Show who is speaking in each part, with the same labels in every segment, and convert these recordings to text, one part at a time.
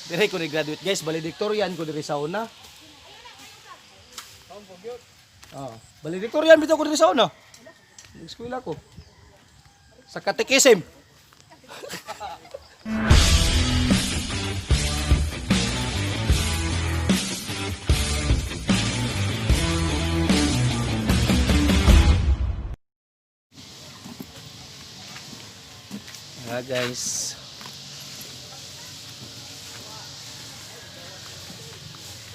Speaker 1: Dire ko ni graduate, guys, valedictorian ko diri sa una. Oh, valedictorian bitaw ko diri sa una. Nag-eskwela ko. Sa catechism. Ah, guys.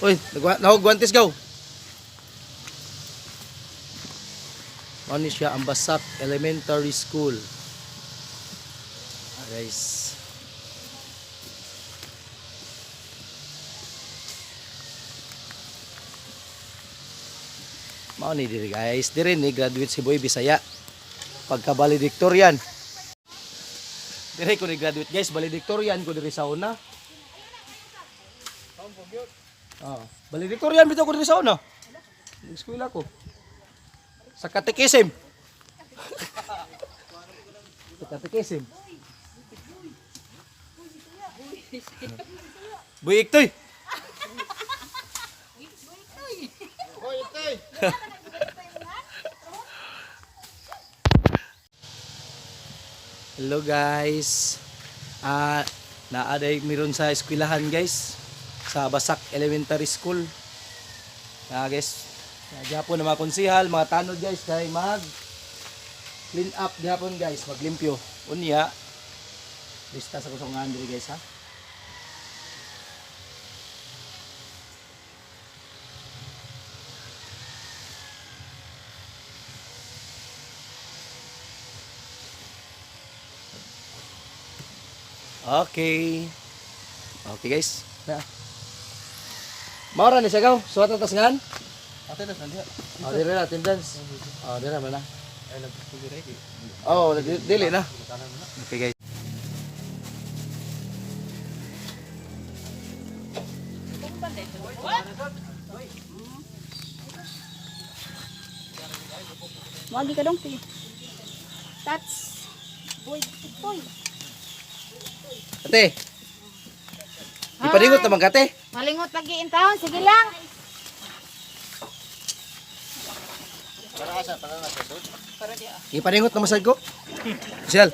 Speaker 1: Uy, nahog guantes gaw. Ano siya ang Basak Elementary School. Ah, guys. Mao ni diri, guys. Diri ni graduate si Boy Bisaya. Pagka valedictorian. Diri ko ni graduate, guys, valedictorian ko diri sa una. Oh, valedictorian bitaw ko diri sa una. Nag-eskwela ko. Sa catechism. Sa catechism. Boy Iktoy. Hello, guys. Ah, naaday meron sa eskwelahan, guys, sa Basak Elementary School. Ah, guys, gihapon na mga konsihal, mga tanod, guys, kay mag clean up gihapon, guys, maglimpyo. Unya, lista sa kusongan diri, guys, ha. Okay. Okay, guys. Na. Maura ni siya gaw. Suwat na tas ngan.
Speaker 2: Ate na diha.
Speaker 1: Oh, dire na attendance. Oh, dire man na.
Speaker 2: Ay nagpugire kay.
Speaker 1: Oh, dili na. Okay, guys.
Speaker 3: Wagi ka dong, sige. Tats. Boy, boy.
Speaker 1: Ate. Ipaningot naman ka, ate.
Speaker 3: Malingot lagi in taon, sige lang.
Speaker 1: Ipaningot naman sad ko. Siyal.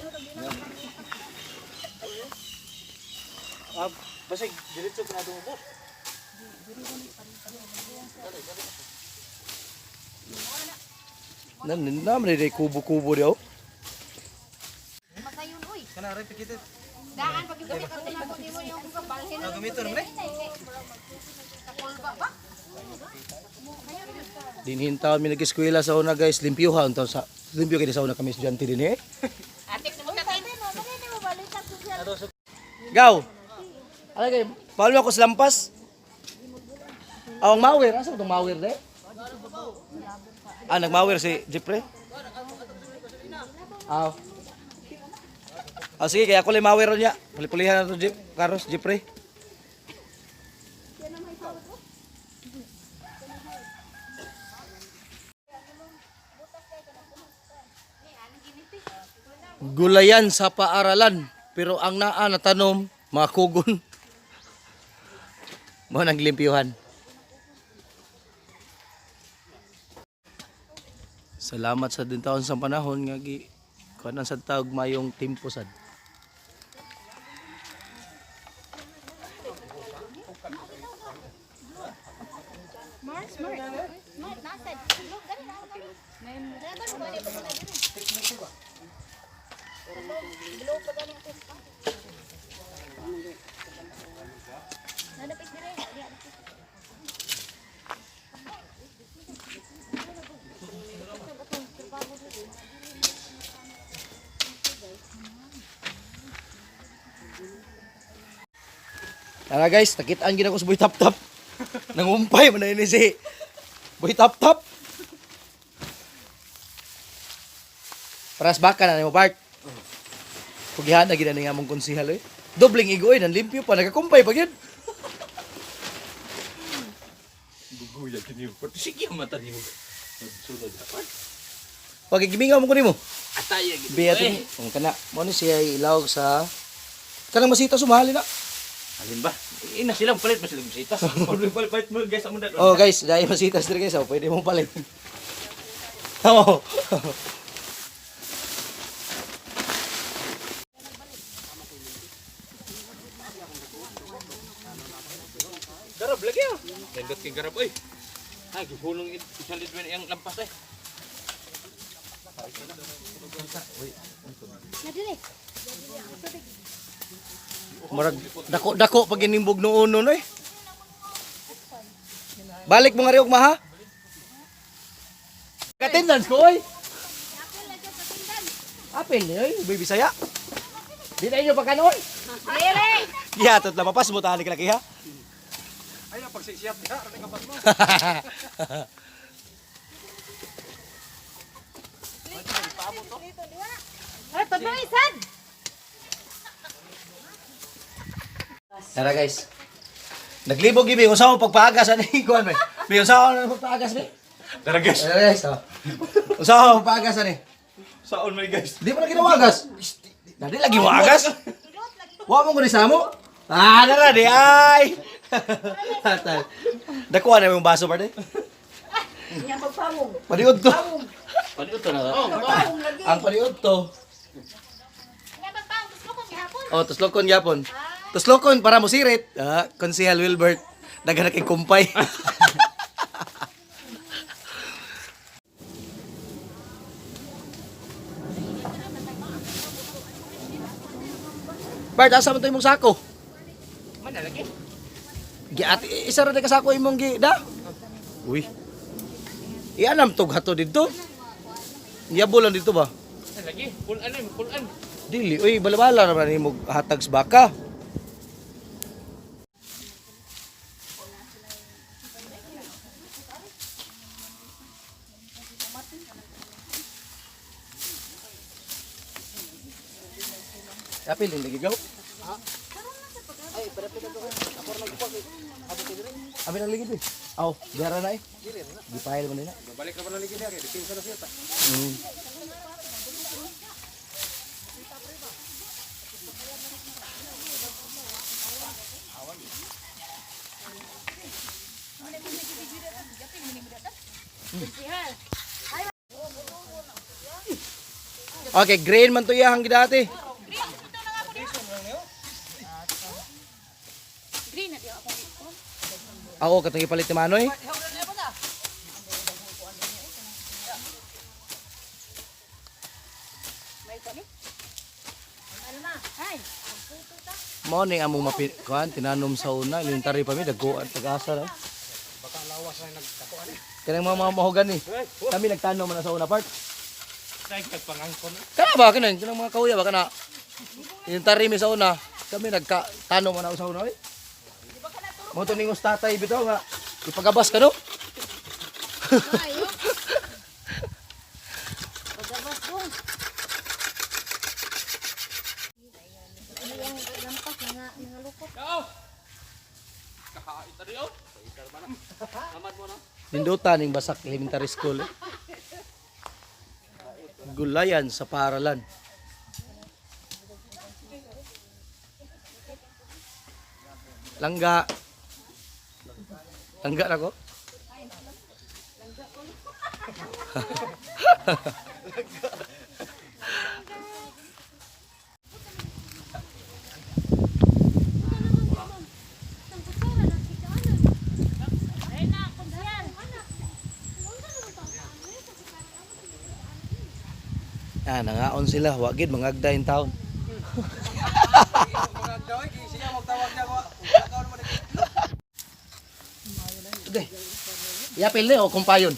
Speaker 2: Ah, basig diretso ka na dumubo.
Speaker 1: Nam nam ni kubo-kubo daw.
Speaker 3: Masayon uy.
Speaker 2: Kana ray pikitit.
Speaker 3: Daan pag yung gamit ang ko nimo yung balhin na.
Speaker 2: Gamiton naman eh.
Speaker 3: Kulba ba?
Speaker 1: Dinhin taon mi nag-eskwela sa una, guys, limpyuhan taon sa limpyo kay sa una kami estudyante din eh.
Speaker 3: Atik na mo tatin.
Speaker 1: Gaw. Ala kay, paano ako sa lampas? Awang ang mawer, asa ba itong mawer de? Ah, nagmawer si Jeffrey? Ah. Ah, sige, kaya ako lang mawer niya. Puli-pulihan na to, Jeff, Carlos, Jeffrey. Gulayan sa paaralan, pero ang naa na tanom, mga kugon. Mo nang limpyuhan. Salamat sa din taon sa panahon nga gi kuan sa tawag mayong timpo sad.
Speaker 3: Mars, Mars. Mars, nasa. Look, gani na gani. Nadapit dire.
Speaker 1: Tara, guys, nakitaan gina ko sa Boy Tap Tap. Nangumpay man na yun si Boy Tap Tap. Paras baka na nimo part. Pugihan na gina ni among konsihal eh. Dobling igo eh, nanlimpyo pa nagakumpay pa gyud.
Speaker 2: Guguya kini. Sige mata nimo. Sunod ha.
Speaker 1: Pag gimingaw mo ko nimo.
Speaker 2: Ataya gid.
Speaker 1: Biya tin. Kung kana mo ni siya ilawag sa kanang masita sumali na.
Speaker 2: Alin ba? Ina silang palit pa silang bisita. Palit mo guys amo.
Speaker 1: Oh guys, dahil masitas diri guys, oh, pwede mong palit. Oo.
Speaker 2: Garab lagi ah. Nindot kay garab oy. Ay gihulong it isalid men ang lampas eh.
Speaker 3: Na dili.
Speaker 1: Murag dako dako pag inimbog no uno no eh. Balik mo nga rin maha. Katendance ko oy. Apel ni oy, ubi Bisaya. Di na inyo pagkanon.
Speaker 3: Dili.
Speaker 1: Gihatot lang mapas mo tali laki ha.
Speaker 4: Ay, pagsiksiyap diha, ano kapat mo?
Speaker 3: Ay, pabay sad.
Speaker 1: Tara guys. Naglibog gibi unsa mo pagpaagas ani kuan be. Bi unsa mo pagpaagas be?
Speaker 2: Tara guys.
Speaker 1: Tara guys. Oh. Unsa mo pagpaagas ani?
Speaker 2: Saon may guys.
Speaker 1: Di mo lagi nawagas. Dali lagi wagas. Wa mo kuni samo. Ah, nara di ay. Tatal. Dakuha na yung baso parte.
Speaker 3: Nya pagpawong.
Speaker 1: Paniud to.
Speaker 2: Paniud to na.
Speaker 3: Pagpawong lagi.
Speaker 1: Ang paniud to.
Speaker 3: Nya pagpawong gusto ko gihapon.
Speaker 1: Oh, tuslokon gyapon. Tuslokon para musirit. Ah, Konsehal Wilbert. Daghan na kay kumpay. Bart, asa man to imong sako?
Speaker 2: Mana lagi?
Speaker 1: Giati isa ra ka sako imong gi da. Uy. Ianam tog hato didto. Niyabo lang dito ba?
Speaker 2: Lagi, pull an pull an.
Speaker 1: Dili, uy, balabala naman nimo hatag sa baka. Apil, hindi gigaw. Abi nang ligid eh. Aw, gara na eh. Gipahil mo nila.
Speaker 4: Balik na ba ng ligid niya? Kaya depensa na siya ta.
Speaker 1: Okay, green man to iyahang gidati.
Speaker 3: Green na di ako.
Speaker 1: Ako katong ipalit ni Manoy.
Speaker 3: May kani? Alma. Ay.
Speaker 1: Mao ni among mapi kuan tinanom sa una elementary pa mi dagko at pag-asa ra.
Speaker 4: Baka lawas na nagkakuan eh.
Speaker 1: Kanang mga mahugan ni. Kami nagtanom man na sa una part.
Speaker 2: Tay kay pangangkon.
Speaker 1: Kana ba kanan kanang mga kauya ba kana? Elementary mi sa una. Kami nagka tanom man na sa una oy. Mo to ningos tatay bitaw nga ipagabas ka no.
Speaker 3: Ayo. Pagabas dong. Ang lampas nga nangalukot.
Speaker 2: Kakain ta rin, oh.
Speaker 1: Ninduta ning Basak Elementary School. Eh. Gulayan sa paralan. Langga. Langga na ko. Ah, nangaon sila. Wagid, mangagda in town. Okay. Yapil ni o kumpayon.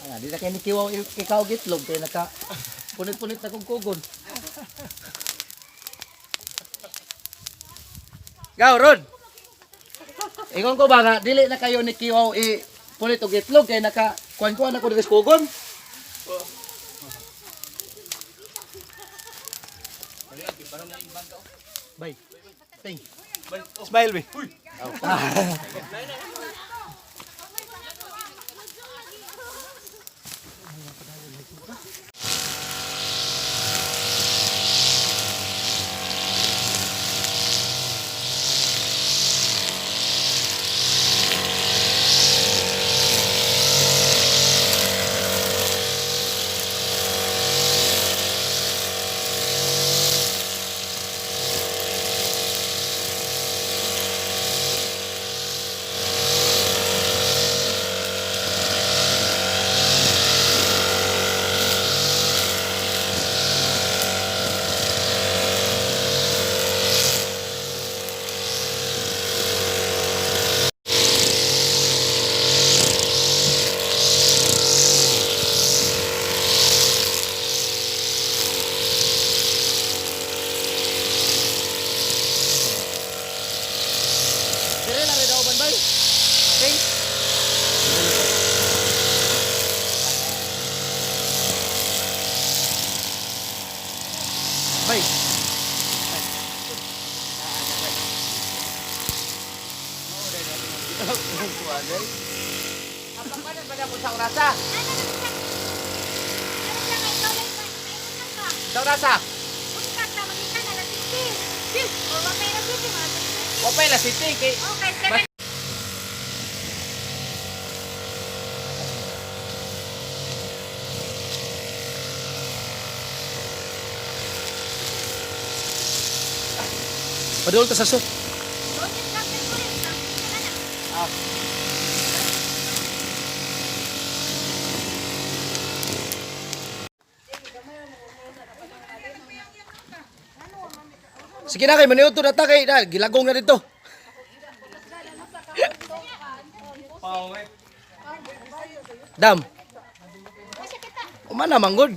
Speaker 1: Ah, di na kay ni kiwaw ikaw gitlog kay naka punit-punit na kong kugon. Gaw Ron. Ingon ko ba nga dili na kayo ni kiwaw i punit og itlog kay naka Kuan-kuan ako diri sa kugon. Bay. Ting. Smile be. Dire lang rin daw bay. Ting. Bay.
Speaker 2: Sa orasa.
Speaker 3: Unta ka magikan na city. O wapay na city mga city.
Speaker 2: Wapay la city kay
Speaker 3: Okay, 7.
Speaker 1: Padul ta sa sut. Sige na kay maniudto na ta kay na, gilagong na dito. Dam. Umana manggod.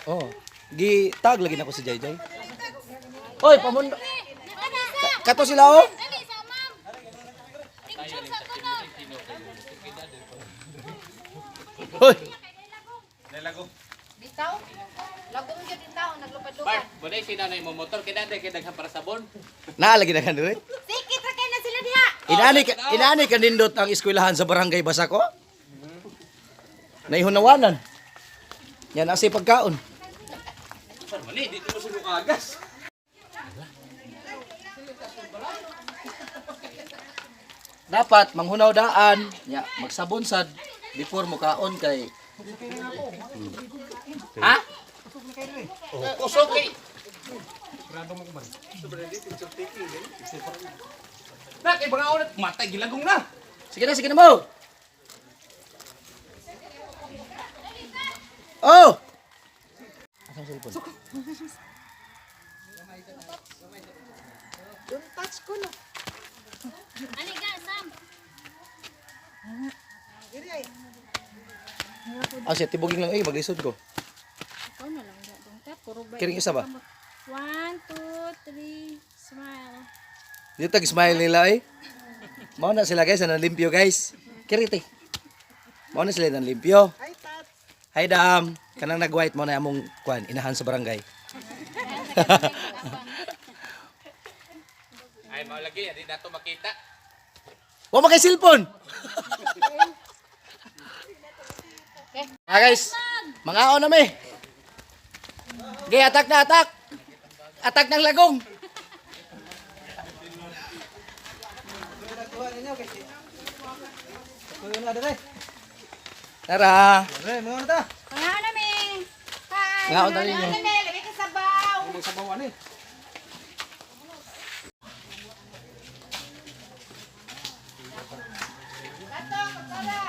Speaker 1: Oh, gi tag lagi nako si Jayjay. Oy, pamundo. Kato sila oh.
Speaker 3: Dali sa ma'am. Picture sa kuno.
Speaker 1: Hoy.
Speaker 2: Nalago.
Speaker 3: Bitaw. Lagong gyud in taon naglupad-lupad.
Speaker 2: Bart, bunay si nanay mo motor kay nanay kay daghan para sabon.
Speaker 1: Naa lagi na kanire.
Speaker 3: Sikit ra kay na sila diha.
Speaker 1: Inani ka nindot ang eskwelahan sa barangay Basako? Naihunawanan. Yan ang pagkaon.
Speaker 2: Sir, mali dito mo sulukagas.
Speaker 1: Dapat manghunaw daan, ya, magsabon sad before mo kaon kay
Speaker 2: Ha? Kusog kay. Na kay mga ulat matay gilagong na.
Speaker 1: Sige na mo. Oh. Asang cellphone?
Speaker 3: Ani ka Sam.
Speaker 1: Ah, siya tibuging lang eh, maglisod ko.
Speaker 3: Ikaw na lang dong tat kurog ba.
Speaker 1: Kiring isa ba?
Speaker 3: 1 2 3 smile.
Speaker 1: Dito tag smile nila eh. Mao na sila guys, nanlimpyo guys. Kiriti. Mao na sila nanlimpyo. Hi tat. Hi dam. Kanang nag-white mo na among kuan inahan sa barangay.
Speaker 2: Ay mao lagi adi dato makita.
Speaker 1: Wa man kay cellphone. Ah guys, mga na mi. Okay, attack na attack. Attack ng lagong. Tara.
Speaker 3: Mga na mi. Hi.
Speaker 1: Mga on tayo ninyo.
Speaker 3: Mga na mi, labi ka sabaw.
Speaker 4: Magsabaw ani.
Speaker 3: Kato, kutsara.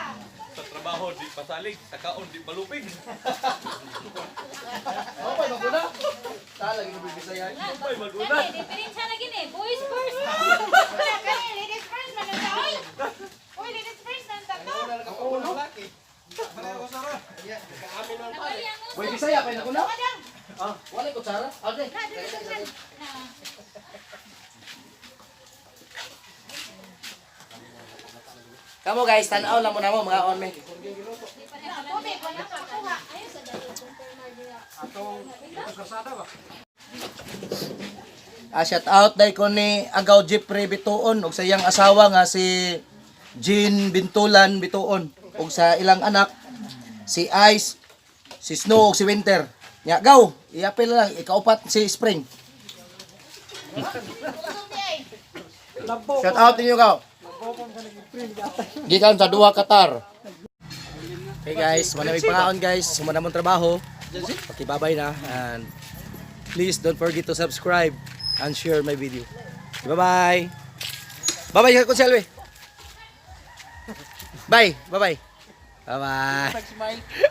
Speaker 2: Sa trabaho di pasalig, sa kaon di palupig.
Speaker 1: Okay, maguna. Tala lagi bibisaya.
Speaker 2: Ay maguna.
Speaker 3: Kani, diferensya na gini. Boys first. Wala kani, ladies first man ang taoy. Uy, ladies first man tato. Nabali ang
Speaker 1: Boy Bisaya pa na kuna.
Speaker 3: Madam.
Speaker 1: Ah, wala ko kutsara. Okay.
Speaker 3: Na, dili sa Na.
Speaker 1: Kamo guys, tan-aw lang mo na mo mga on me.
Speaker 3: Wala pa kuha.
Speaker 4: Atong itong karsada ba?
Speaker 1: Ah, shout out dai ko ni Agaw Jeffrey Bituon ug sa iyang asawa nga si Jean Bintulan Bituon ug sa ilang anak si Ice, si Snow ug si Winter. Nya gaw, iapil lang ikaupat si Spring.
Speaker 5: Shout out ninyo gaw. Gikan sa duha Qatar.
Speaker 1: Okay guys, manamig pangaon guys, sumana mong trabaho. Pakibabay na and please don't forget to subscribe and share my video. Bye-bye. Bye-bye, Konselwe. Bye, bye-bye. Bye-bye.